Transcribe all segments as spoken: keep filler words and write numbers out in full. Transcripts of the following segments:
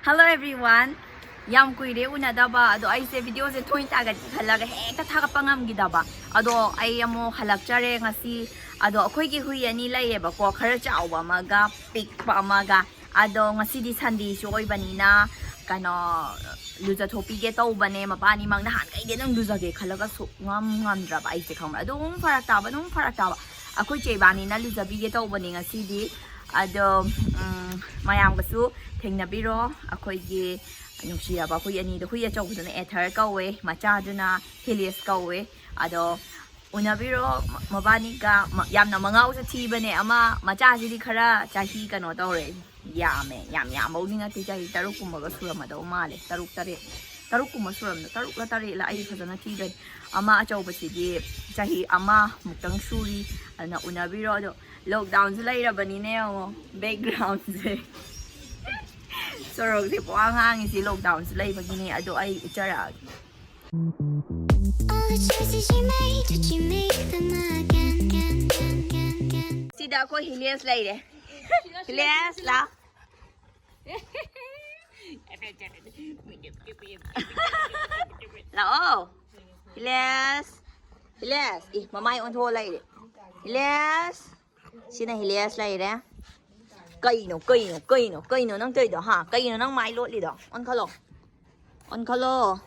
Hello everyone. ꯌꯥꯝ ꯀꯨꯏꯔꯦ ꯎꯅꯗꯕ꯫ ꯑꯗꯣ ꯑꯩꯁꯦ ꯚꯤꯗꯤꯑꯣꯁꯦ ꯊꯣꯏꯅ ꯊꯥꯒꯠꯀꯦ ꯈꯜꯂꯒ ꯍꯦꯛꯇ ꯊꯥꯒꯠꯄ ꯉꯝꯈꯤꯗꯕ꯫ ꯑꯗꯣ ꯑꯩ ꯑꯃꯨꯛ ꯍꯜꯂꯛꯆꯔꯦ ꯉꯁꯤ꯫ ꯑꯗꯣ ꯑꯩꯈꯣꯏꯒꯤ ꯍꯨꯏ ꯑꯅꯤ ꯂꯩꯌꯦꯕꯀꯣ, ꯈꯔ ꯆꯥꯎꯕ ꯑꯃꯒ ꯄꯤꯛꯄ ꯑꯃꯒ꯫ ꯑꯗꯣ ꯉꯁꯤꯗꯤ ꯁꯟꯗꯦꯁꯨ ꯑꯣꯏꯕꯅꯤꯅ ꯀꯩꯅꯣ ꯂꯨꯖꯊꯣꯛꯄꯤꯒꯦ ꯇꯧꯕꯅꯦ ꯃꯄꯥꯅꯤꯃꯛ꯫ ꯅꯍꯥꯟꯈꯩꯗꯤ ꯑꯗꯨꯝ ꯂꯨꯖꯒꯦ ꯈꯜꯂꯒ ꯁꯨꯛꯉꯝ ꯉꯝꯗ꯭ꯔꯕ ꯑꯩꯁꯦ, ꯈꯪꯕ꯭ꯔꯥ? ꯑꯗꯨꯝ ꯐꯔꯛ ꯇꯥꯕ, ꯑꯗꯨꯝ ꯐꯔꯛ ꯇꯥꯕ꯫ ꯑꯩꯈꯣꯏ ꯆꯦ ꯏꯕꯥꯅꯤꯅ ꯂꯨꯖꯕꯤꯒꯦ ꯇꯧꯕꯅꯦ ꯉꯁꯤꯗꯤ꯫ ꯑꯗꯣ ꯎꯝ, ꯃꯌꯥꯝꯒꯁꯨ ꯊꯦꯡꯅꯕꯤꯔꯣ꯫ ꯑꯩꯈꯣꯏꯒꯤ ꯅꯨꯡꯁꯤꯔꯕ ꯍꯨꯏ ꯑꯅꯤꯗꯣ, ꯍꯨꯏ ꯑꯆꯧꯕꯗꯨꯅ ꯑꯦꯊꯔ ꯀꯧꯋꯦ, ꯃꯆꯥꯗꯨꯅ ꯍꯤꯂꯤꯁ ꯀꯧꯋꯦ꯫ ꯑꯗꯣ ꯎꯅꯕꯤꯔꯣ ꯃ- ꯃꯕꯥꯅꯤꯒ꯫ ꯃ- ꯌꯥꯝꯅ ꯃꯉꯥꯎꯁꯨ ꯊꯤꯕꯅꯦ꯫ ꯑꯃ ꯃꯆꯥꯁꯤꯗꯤ ꯈꯔ ꯆꯍꯤ ꯀꯩꯅꯣ ꯇꯧꯔꯦ, ꯌꯥꯝꯃꯦ꯫ ꯌꯥꯝ ꯌꯥꯝꯕꯧꯗꯤ ꯅꯠꯇꯦ, ꯆꯍꯤ ꯇꯔꯨꯛꯀꯨꯝꯕꯒ ꯁꯨꯔꯝꯃꯗꯧ ꯃꯥꯜꯂꯦ꯫ ꯇꯔꯨꯛ ꯇꯔꯦꯠ, ꯇꯔꯨꯛꯀꯨꯝꯕ ꯁꯨꯔꯝꯗ, ꯇꯔꯨꯛꯂ ꯇꯔꯦꯠꯂ, ꯑꯩ ꯐꯖꯅ ꯊꯤꯗ꯭ꯔꯦ꯫ ꯑꯃ ꯑꯆꯧꯕꯁꯤꯗꯤ ꯆꯍꯤ ꯑꯃꯃꯨꯛꯇꯪ ꯁꯨꯔꯤ꯫ ꯑꯗꯨꯅ ꯎꯅꯕꯤꯔꯣ꯫ ꯑꯗꯣ ꯂꯣꯛꯗꯥꯎꯟꯁꯨ ꯂꯩꯔꯕꯅꯤꯅꯦ, ꯌꯦꯡꯉꯣ ꯕꯦꯛꯒ꯭ꯔꯥꯎꯟꯁꯦ꯫ ꯁꯣꯔꯣꯛꯁꯦ ꯄꯨꯡꯍꯥꯡ ꯍꯥꯡꯉꯤꯁꯤ ꯂꯣꯛꯗꯥꯎꯟꯁꯨ ꯂꯩꯕꯒꯤꯅꯦ꯫ ꯑꯗꯣ ꯑꯩ ꯎꯠꯆꯔꯛꯑꯒꯦ꯫ All the choices you made, did you make them again? ꯁꯤꯗ ꯑꯩꯈꯣꯏ ꯍꯤꯂꯤꯌꯁ ꯂꯩꯔꯦ꯫ ꯍꯤꯂꯤꯌꯁ ꯂꯥꯎ꯫ ꯂꯥꯛꯑꯣ꯫ ꯍꯤꯂꯤꯌꯁ꯫ ꯍꯤꯂꯤꯌꯁ꯫ ꯏ, ꯃꯃꯥꯏ ꯑꯣꯟꯊꯣꯛꯑ ꯂꯩꯔꯦ꯫ ꯍꯤꯂꯤꯌꯁ꯫ ꯁꯤꯅ ꯍꯤꯂꯤꯌꯁ ꯂꯩꯔꯦ꯫ ꯀꯩꯅꯣ, ꯀꯩꯅꯣ, ꯀꯩꯅꯣ, ꯀꯩꯅꯣ ꯅꯪ ꯇꯧꯔꯤꯗꯣ, ꯍꯥ? ꯀꯩꯅꯣ ꯅꯪ ꯃꯥꯏ ꯂꯣꯠꯂꯤꯗꯣ? ꯑꯣꯟꯈꯠꯂꯣ꯫ ꯑꯣꯟꯈꯠꯂꯣ꯫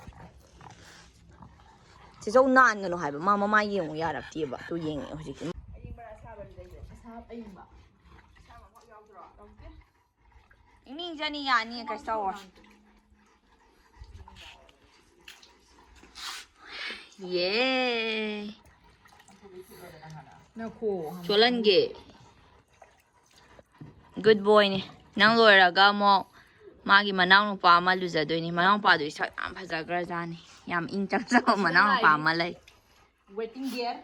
ꯆꯦꯆꯧ ꯅꯥꯟꯒꯅꯨ ꯍꯥꯏꯕ꯫ ꯃꯥ ꯃꯃꯥꯏ ꯌꯦꯡꯉꯨ ꯌꯥꯔꯛꯇꯦꯕ꯫ ꯇꯨ ꯌꯦꯡꯉꯦ ꯍꯧꯖꯤꯛꯇꯤ꯫ ꯏꯪꯅꯤꯡꯖꯅꯤ, ꯌꯥꯅꯤ, ꯀꯩꯁꯨ ꯇꯧꯔꯣꯏ꯫ ꯌꯦ꯫ ꯅꯈꯣ꯫ ꯆꯣꯠꯍꯟꯒꯦ꯫ ꯒꯨꯗ ꯕꯣꯏꯅꯦ꯫ ꯅꯪ ꯂꯣꯏꯔꯒ ꯑꯃꯨꯛ ꯃꯥꯒꯤ ꯃꯅꯥꯎꯅꯨꯄꯥ ꯑꯃ ꯂꯨꯖꯗꯣꯏꯅꯤ꯫ ꯃꯅꯥꯎꯅꯨꯄꯥꯗꯨꯗꯤ ꯁꯛ ꯌꯥꯝ ꯐꯖꯈ꯭ꯔꯖꯥꯠꯅꯤ꯫ ꯌꯥꯝ ꯏꯪ ꯆꯪꯖꯕ ꯃꯅꯥꯎꯅꯨꯄꯥ ꯑꯃ ꯂꯩ꯫ Waiting there.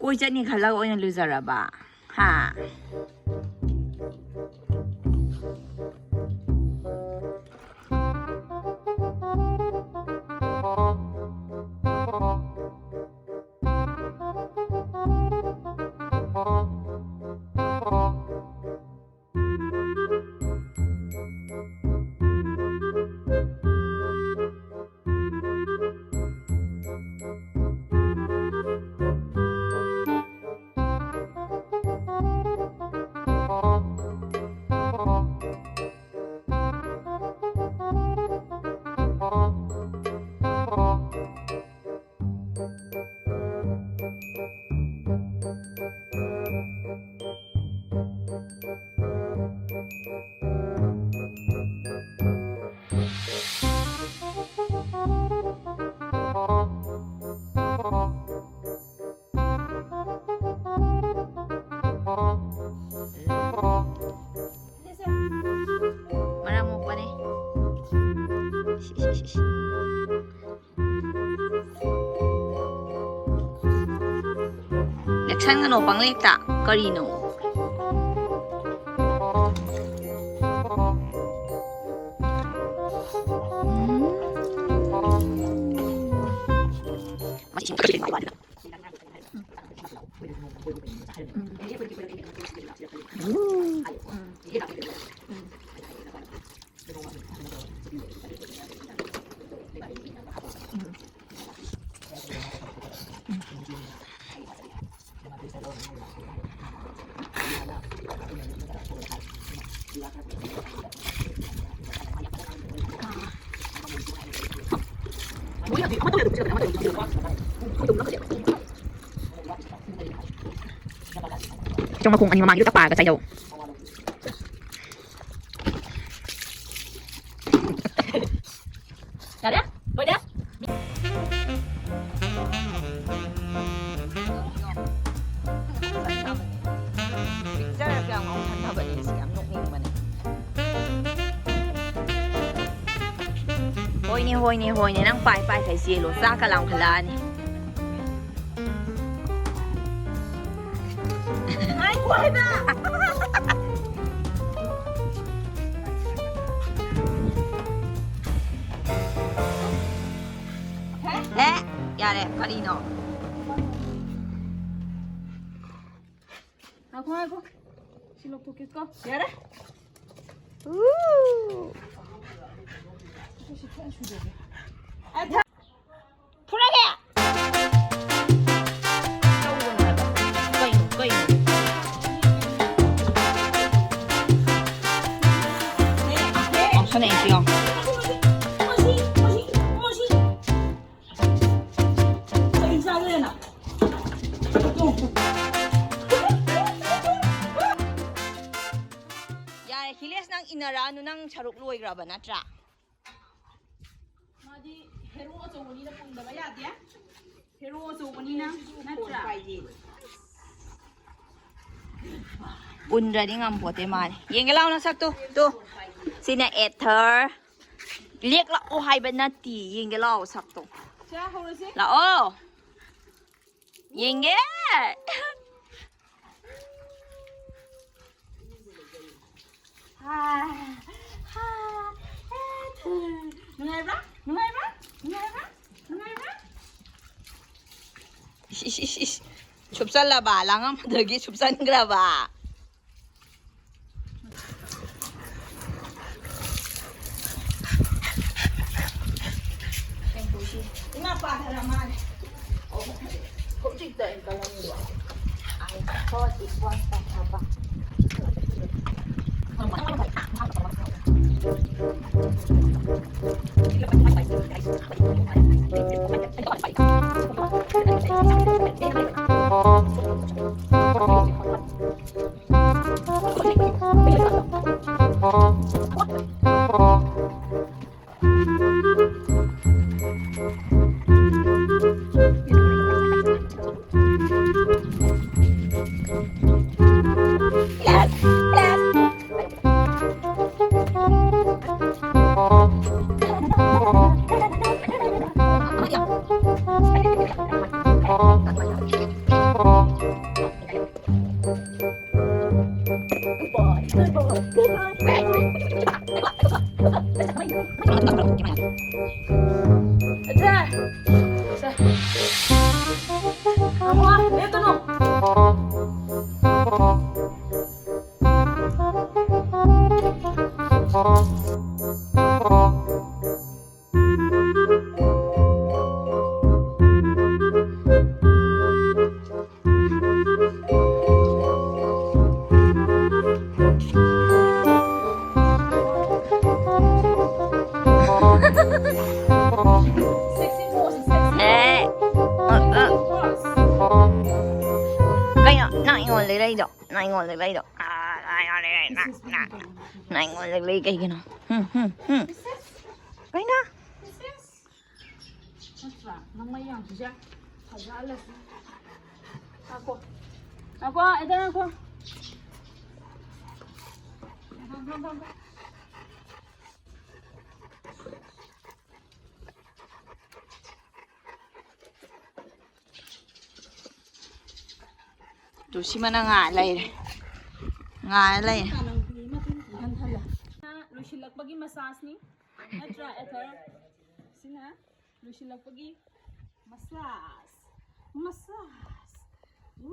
ꯀꯣꯏ ꯆꯠꯅꯤ ꯈꯜꯂꯒ ꯑꯣꯏꯅ ꯂꯨꯖꯔꯕ? ꯍꯥ? ꯁꯟꯒꯅꯣ ꯄꯪꯂꯦꯛꯇ꯫ ꯀꯔꯤꯅꯣ? ꯏꯆꯧ ꯃꯈꯣꯡ ꯑꯅꯤ ꯃꯃꯥꯡꯒꯤꯗꯨꯗ ꯄꯥꯔꯒ ꯆꯥꯏꯌꯧ꯫ ꯌꯥꯔꯦ? ꯂꯣꯏꯔꯦ? ꯄꯤꯛꯆꯔꯁꯨ ꯌꯥꯝ ꯉꯥꯎꯁꯟꯅꯕꯅꯦ, ꯁꯤ ꯌꯥꯝ ꯅꯣꯛꯅꯤꯡꯕꯅꯦ꯫ ꯍꯣꯏꯅꯦ, ꯍꯣꯏꯅꯦ, ꯍꯣꯏꯅꯦ, ꯅꯪ ꯄꯥꯏ ꯄꯥꯏꯈꯩ ꯆꯦꯜꯂꯣ, ꯆꯥꯛꯀ ꯂꯥꯝꯈꯠꯂꯛꯑꯅꯤ꯫ ꯉꯥꯏꯈꯣ ꯍꯥꯏꯕ꯫ ꯍꯦ? ꯌꯥꯔꯦ, ꯀꯔꯤꯅꯣ? ꯉꯥꯏꯈꯣ, ꯉꯥꯏꯈꯣ꯫ ꯁꯤ ꯂꯧꯊꯣꯛꯀꯦꯀꯣ꯫ ꯌꯥꯔꯦ꯫ ꯎ꯫ ꯐꯨꯔꯒꯦ! ꯀꯩꯅꯣ, ꯀꯩꯅꯣ? ꯉꯥꯎꯁꯟꯅꯩꯁꯤ ꯌꯦꯡꯉꯣ꯫ ꯌꯥꯔꯦ, ꯈꯤꯂꯦꯁ, ꯅꯪ ꯏꯟꯅꯔꯛꯑꯅꯨ, ꯅꯪ ꯁꯔꯨꯛ ꯂꯣꯏꯈ꯭ꯔꯕ ꯅꯠꯇ꯭ꯔꯥ? ꯃꯥꯗꯤ ꯍꯦꯔꯣ ꯑꯆꯧꯕꯅꯤꯅ ꯄꯨꯟꯗꯕ ꯌꯥꯗꯦ꯫ ꯍꯦꯔꯣ ꯑꯆꯧꯕꯅꯤꯅ ꯅꯠꯇ꯭ꯔꯥ? ꯄꯨꯟꯗ꯭ꯔꯗꯤ ꯉꯝꯄꯣꯠꯇꯦ ꯃꯥꯗꯤ꯫ ꯌꯦꯡꯒꯦ ꯂꯥꯎ ꯅꯁꯛꯇꯨ꯫ ꯇꯨ꯫ ꯁꯤꯅ ꯑꯦꯊꯔ꯫ ꯂꯦꯛꯂꯛꯑꯣ ꯍꯥꯏꯕ ꯅꯠꯇꯦ꯫ ꯌꯦꯡꯒꯦ ꯂꯥꯎ ꯁꯛꯇꯣ꯫ ꯁꯦ, ꯍꯧꯔꯁꯤ꯫ ꯂꯥꯛꯑꯣ꯫ ꯌꯦꯡꯒꯦ꯫ ꯍꯥ, ꯍꯥ, ꯑꯦ, ꯊꯨ꯫ ꯅꯨꯡꯉꯥꯏꯕ꯭ꯔꯥ? ꯅꯨꯡꯉꯥꯏꯕ꯭ꯔꯥ? ꯅꯨꯡꯉꯥꯏꯕ꯭ꯔꯥ? ꯅꯨꯡꯉꯥꯏꯕ꯭ꯔꯥ? ꯏꯁ, ꯏꯁ, ꯏꯁ, ꯏꯁ꯫ ꯁꯨꯞꯆꯜꯂꯕ? ꯂꯥꯡꯉꯝꯕꯗꯒꯤ ꯁꯨꯞꯆꯟꯈ꯭ꯔꯕ? ꯏꯃꯥ ꯄꯥꯊꯔ ꯃꯥꯜꯂꯦ꯫ ꯍꯧꯖꯤꯛꯇ ꯑꯩꯅ ꯀꯜꯂꯝꯃꯤꯕ꯫ I thought it was a papa. ꯑꯦ, ꯑ, ꯑ꯫ ꯀꯩꯅꯣ ꯅꯪ ꯑꯩꯉꯣꯟꯗ ꯂꯩꯔꯛꯏꯗꯣ? ꯅꯪ ꯑꯩꯉꯣꯟꯗ ꯂꯩꯔꯛꯏꯗꯣ? ꯑ, ꯅꯪ ꯑꯩꯉꯣꯟꯗ ꯂꯩꯔꯛꯏ, ꯅꯪ, ꯅꯪ, ꯅꯪ ꯑꯩꯉꯣꯟꯗ ꯂꯩꯔꯛꯏ ꯀꯩꯒꯤꯅꯣ? ꯍꯨꯝ, ꯍꯨꯝ, ꯍꯨꯝ꯫ ꯀꯩꯅꯣ? ꯅꯠꯇ꯭ꯔꯥ? ꯅꯪ ꯃꯩ ꯌꯥꯝ ꯄꯤꯖ-, ꯐꯖꯍꯜꯂꯁꯤ꯫ ꯉꯥꯏꯈꯣ꯫ ꯉꯥꯏꯈꯣ, ꯑꯦꯗꯥ, ꯉꯥꯏꯈꯣ꯫ ꯉꯥꯏꯈꯣ, ꯉꯥꯏꯈꯣ, ꯉꯥꯏꯈꯣ꯫ ꯇꯨ ꯁꯤꯃꯅ ꯉꯥꯏ ꯂꯩꯔꯦ꯫ ꯉꯥꯏ ꯂꯩꯔꯦ꯫ ꯂꯣꯏꯁꯤꯜꯂꯛꯄꯒꯤ ꯃꯁꯥꯖꯅꯤ ꯅꯠꯇ꯭ꯔꯥ, ꯑꯦꯊꯔ? ꯁꯤꯅ ꯂꯣꯏꯁꯤꯜꯂꯛꯄꯒꯤ ꯃꯁꯥꯖ꯫ ꯃꯁꯥꯖ꯫ ꯎ꯫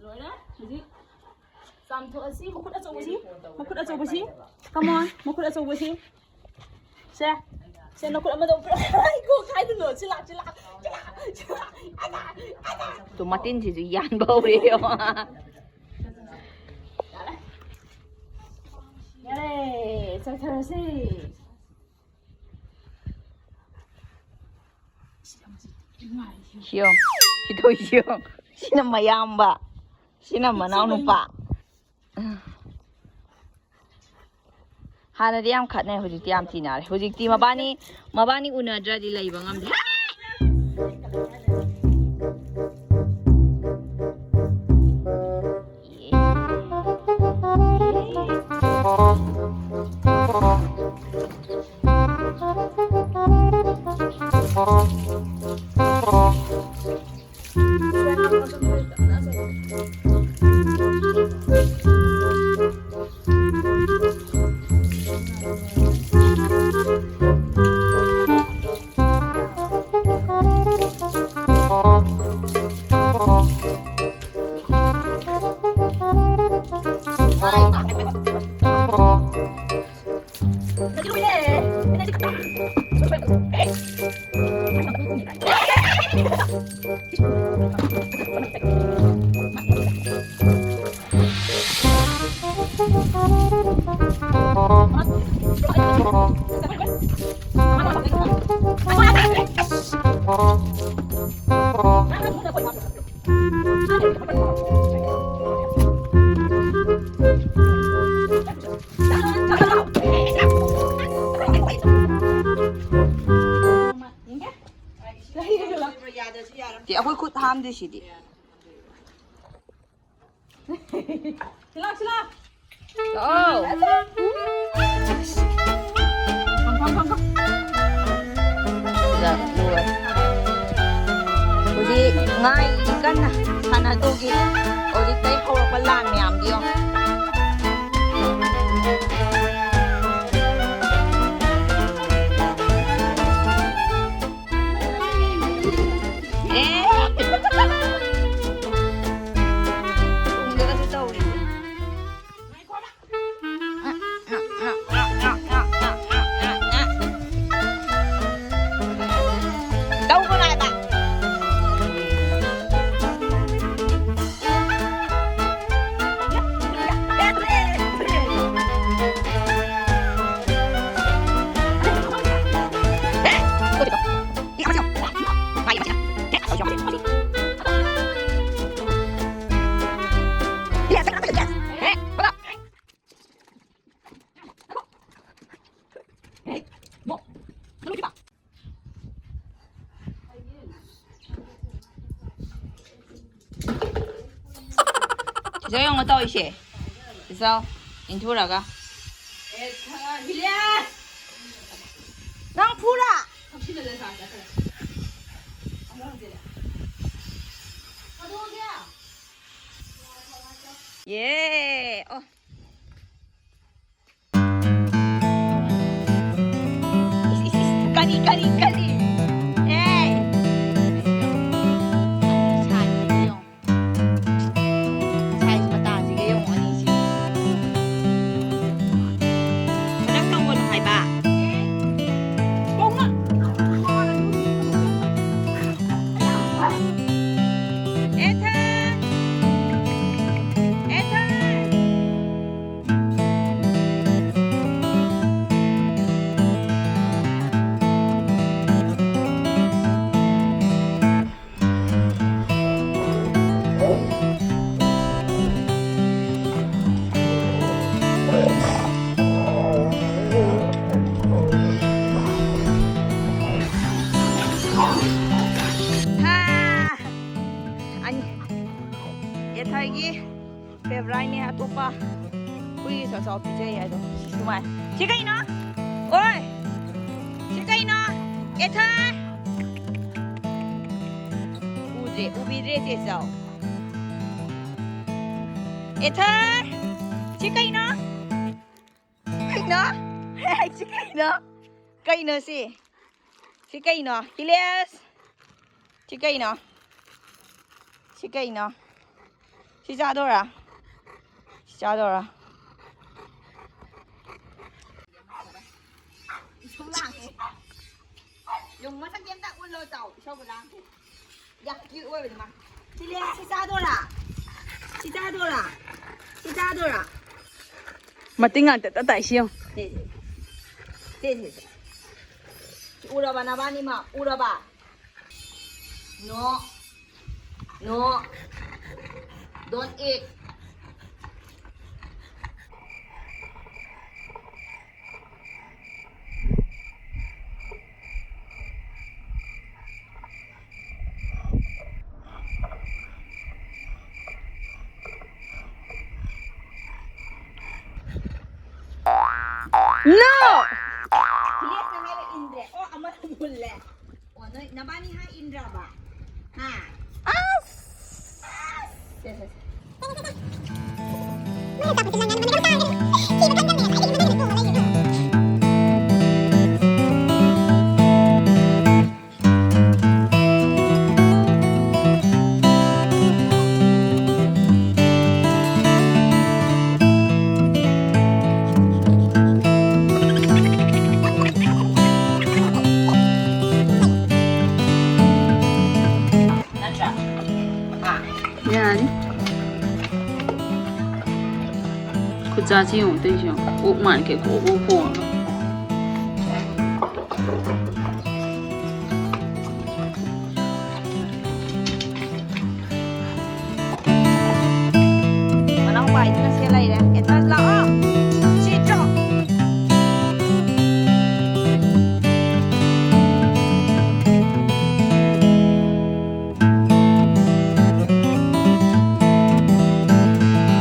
ꯂꯣꯏꯔꯦ꯫ ꯍꯧꯖꯤꯛ ꯆꯥꯝꯊꯣꯛꯑꯁꯤ꯫ ꯃꯈꯨꯠ ꯑꯆꯧꯕꯁꯤ꯫ ꯃꯈꯨꯠ ꯑꯆꯧꯕꯁꯤ꯫ Come on꯫ ꯃꯈꯨꯠ ꯑꯆꯧꯕꯁꯤ꯫ ꯁꯦ꯫ ꯁꯦ, ꯅꯈꯨꯠ ꯑꯃꯗ ꯑꯃꯨꯛ ꯄꯤꯔꯛꯑꯣ꯫ ꯑꯩ ꯀꯣꯛ ꯀꯥꯏꯗꯅꯣ? ꯁꯤ ꯂꯥꯛ, ꯁꯤ ꯂꯥꯛ, ꯁꯤ ꯂꯥꯛ, ꯁꯤ ꯂꯥꯛ꯫ ꯑꯗ, ꯑꯗ꯫ ꯇꯨ ꯃꯇꯤꯟꯁꯤꯁꯨ ꯌꯥꯟꯕ ꯍꯧꯔꯦ ꯌꯦꯡꯉꯣ꯫ ꯌꯥꯔꯦ꯫ ꯌꯥꯔꯦ꯫ ꯆꯠꯊꯔꯁꯤ꯫ ꯁꯤꯌꯣ꯫ ꯁꯤꯗꯣꯏ ꯁꯤꯌꯣ꯫ ꯁꯤꯅ ꯃꯌꯥꯝꯕ꯫ ꯁꯤꯅ ꯃꯅꯥꯎꯅꯨꯄꯥ꯫ ꯍꯥꯟꯅꯗꯤ ꯌꯥꯝ ꯈꯠꯅꯩ, ꯍꯧꯖꯤꯛꯇꯤ ꯌꯥꯝ ꯇꯤꯟꯅꯔꯦ꯫ ꯍꯧꯖꯤꯛꯇꯤ ꯃꯕꯥꯅꯤ, ꯃꯕꯥꯅꯤ ꯎꯅꯗ꯭ꯔꯗꯤ ꯂꯩꯕ ꯉꯝꯗꯦ꯫ ꯑꯩꯈꯣꯏ ꯈꯨꯠ ꯍꯥꯝꯗꯣꯏꯁꯤꯗꯤ꯫ ꯂꯥꯛꯑꯣ꯫ ꯂꯥꯛ, ꯂꯣꯏ꯫ ꯉꯥꯏꯔꯤ ꯀꯟꯅ ꯁꯥꯟꯅꯗꯧꯒꯤ꯫ ꯍꯧꯖꯤꯛꯇꯩ ꯍꯧꯔꯛꯄ ꯂꯥꯟ ꯃꯌꯥꯝꯗꯤ ꯌꯦꯡꯉꯣ꯫ ꯑꯦ! ꯊꯨꯡꯗꯒꯁꯨ ꯇꯧꯔꯤ꯫ ꯇꯧꯒꯅꯣ ꯍꯥꯏꯕ꯫ ꯁꯤꯗ ꯌꯦꯡꯉꯣ ꯇꯧꯔꯤꯁꯦ꯫ ꯆꯥꯎ, ꯏꯟꯊꯨꯔꯒ꯫ ꯅꯪ ꯐꯨꯔꯥ? ꯌꯦ! ꯑꯣ꯫ ꯏꯁ, ꯏꯁ, ꯏꯁ꯫ ꯀꯔꯤ, ꯀꯔꯤ, ꯀꯔꯤ? ꯑꯦ! ꯁꯥꯏꯁꯤꯗꯤ ꯌꯦꯡꯉꯣ꯫ ꯁꯥꯏꯁ ꯃꯇꯥꯁꯤꯒ ꯌꯦꯡꯉꯣ ꯑꯅꯤꯁꯤ꯫ ꯈꯔ ꯇꯧꯒꯅꯨ ꯍꯥꯏꯕ꯫ ꯀꯧꯅ꯫ ꯑꯦꯊꯥ! ꯑꯦꯊꯥ! ꯍꯥ! ꯑꯅꯤ꯫ ꯑꯦꯊꯥꯒꯤ ꯐꯦꯕ꯭ꯔꯥꯏꯠꯅꯦ ꯑꯇꯣꯞꯄ ꯍꯨꯏꯒꯤ ꯆꯥꯎ ꯆꯥꯎ ꯄꯤꯖꯩ ꯍꯥꯏꯗꯣ꯫ ꯁꯤ ꯀꯃꯥꯏ? ꯁꯤ ꯀꯩꯅꯣ? ꯑꯣꯏ! ꯁꯤ ꯀꯩꯅꯣ? ꯑꯦꯊꯥ! ꯎꯕꯤꯗ꯭ꯔꯦ ꯆꯦ ꯆꯥꯎ꯫ ꯑꯦꯊꯔ! ꯁꯤ ꯀꯩꯅꯣ? ꯀꯩꯅꯣ? ꯁꯤ ꯀꯩꯅꯣ? ꯀꯩꯅꯣ ꯁꯤ? ꯁꯤ ꯀꯩꯅꯣ? ꯍꯤꯂꯦꯁ! ꯁꯤ ꯀꯩꯅꯣ? ꯁꯤ ꯀꯩꯅꯣ? ꯁꯤ ꯆꯥꯗꯣꯔꯥ? ꯁꯤ ꯆꯥꯗꯣꯔꯥ? ꯏꯁꯧ ꯂꯥꯡꯉꯦ꯫ ꯌꯦꯡꯉꯨ, ꯃꯁꯛꯁꯦ ꯑꯝꯇ ꯎꯠꯂꯣ ꯆꯥꯎ꯫ ꯏꯁꯧꯒ ꯂꯥꯡꯉꯦ꯫ ꯌꯥꯝ cute ꯑꯣꯏꯕꯅꯤ ꯃꯥ꯫ ꯁꯤ ꯂꯦ, ꯁꯤ ꯆꯥꯗꯣꯔꯥ? ꯁꯤ ꯆꯥꯗꯣꯔꯥ? ꯁꯤ ꯆꯥꯗꯣꯔꯥ? ꯃꯇꯤꯡ ꯉꯥꯛꯇ ꯇꯠ ꯇꯥꯏ ꯁꯤ ꯌꯦꯡꯉꯨ꯫ ꯁꯦ, ꯁꯦ꯫ ꯁꯦ, ꯁꯦ, ꯁꯦ꯫ ꯁꯤ ꯎꯔꯕ ꯅꯕꯥꯅꯤꯃꯛ? ꯎꯔꯕ? No. No. Don't eat. No! ꯍꯤꯂꯦꯁꯅ ꯍꯥꯏꯕ ꯏꯟꯗ꯭ꯔꯦ꯫ ꯑꯣ, ꯑꯃꯅ ꯃꯨꯜꯂꯦ꯫ ꯑꯣ, ꯅꯣꯏ ꯅꯕꯥꯅꯤ ꯍꯥꯏ ꯏꯟꯗ꯭ꯔꯕ? ꯍꯥ? ꯑꯁ! ꯑꯁ! ꯁꯦ, ꯁꯦ, ꯁꯦ꯫ ꯅꯠꯇ꯭ꯔꯥ? ꯍꯥ? ꯌꯥꯅꯤ꯫ ꯈꯨꯠꯆꯥꯁꯤ ꯌꯦꯡꯉꯨ, ꯑꯇꯩꯁꯤ ꯌꯦꯡꯉꯨ꯫ ꯑꯣꯛ ꯃꯥꯟꯀꯦ, ꯀꯣꯛ ꯀꯣꯛ ꯈꯣꯡꯉꯒ꯫